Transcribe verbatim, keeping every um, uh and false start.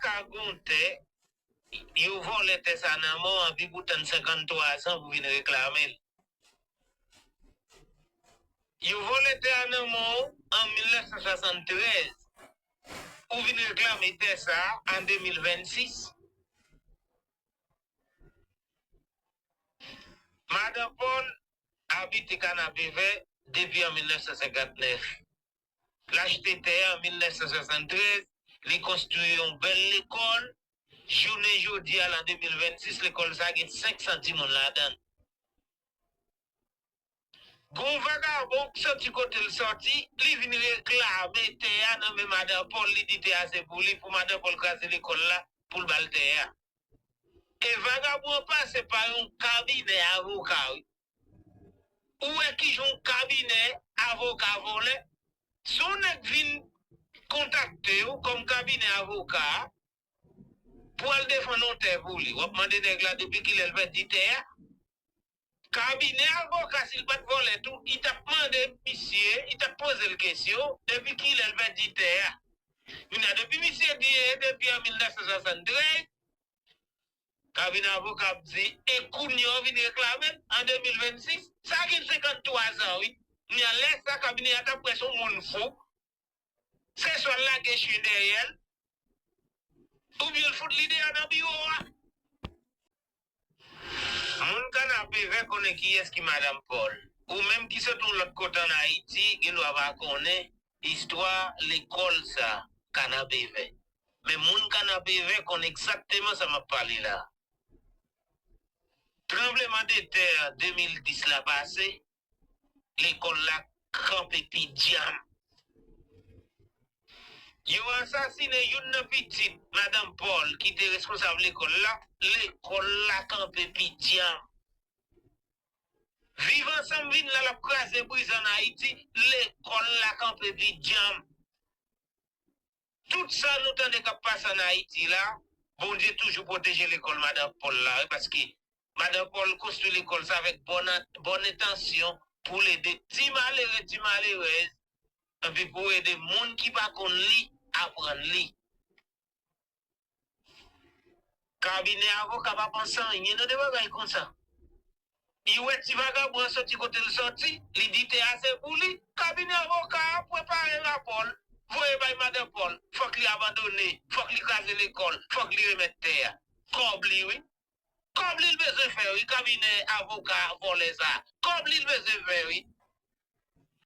ka gen yon tè, yo vòlè tè sa nan men w, anpi pou tann senkanntwa zan pou vin reklame l. Yo vòlè tè a nan men w an mil nèf san swasanntrèz. Ou vin reklame tè sa a an de mil vennsis. Madan Paul abite Kanapevè depi an mil nèf san senkannnèf. L achte tè a an mil nèf san swasanntrèz, li konstwi yon bèl lekòl. Jounen jodi a, lan de mil vennsis, lekòl sa a gen senk san timoun ladan l. Gon vagabon k soti kote l soti, li vin reklame tè a nan men madan Paul, li di tè a se pou li, pou madan Paul kraze lekòl la, pou l ba l tè a. E vagabon an pase pa yon kabinè avoka, wi. Ou wè kijan yon kabinè avoka vòlè? Si yon nèg vin kontakte w kòm kabinè avoka pou al defann yon tè pou li, w ap mande nèg la depi kilè l pèdi tè a? Kabinè avoka, si l pa t vòlè tou, li t ap mande misye, li t ap poze l kesyon, depi kilè l pèdi tè a? Kounye a, depi misye di e depi an mil nèf san swasanntrèz, kabinè avoka ap di, e kounye a w vin reklame l an de mil vennsis? Sa gen senkanntwa zan, wi. Kounye a, lè sa, kabinè a t ap wè se yon moun fou. Se swa l lage chen dèyè l, oubyen l fout li deyò nan biwo a. Moun Kanapevè konnen kiyès ki madan Paul. Ou menm ki sot yon lòt kote ann Ayiti, gen dwa pa konnen istwa lekòl sa, Kanapevè. Men moun Kanapevè konn egzakteman sa m ap pale la. Tranblemanntè de mil dis la pase, lekòl la kanpe pi djanm. Yo asasinen youn nan pitit madan Paul ki te responsab lekòl la, lekòl la kanpe pi djanm. Viv Ansanm vin la, l ap kraze brize ann Ayiti, lekòl la kanpe pi djanm. Tout sa nou tande k ap pase ann Ayiti la, Bondye toujou pwoteje lekòl madan Paul la, wi, paske madan Paul konstwi lekòl sa avèk bòn, bòn entansyon pou l ede ti malere, ti malerèz, epi pou ede moun ki pa konn li aprann li. Kabinè avoka pa panse anyen nan de bagay konsa. Li wè ti vagabon an soti kote l soti, li di tè a se pou li. Kabinè avoka a prepare rapò l, voye bay madan Paul. Fòk li abandone, fòk li kraze lekòl, fòk li remèt tè a. Kòb li, wi. Kòb li l bezwen fè, wi, kabinè avoka vòlè sa. Kòb li l bezwen fè, wi.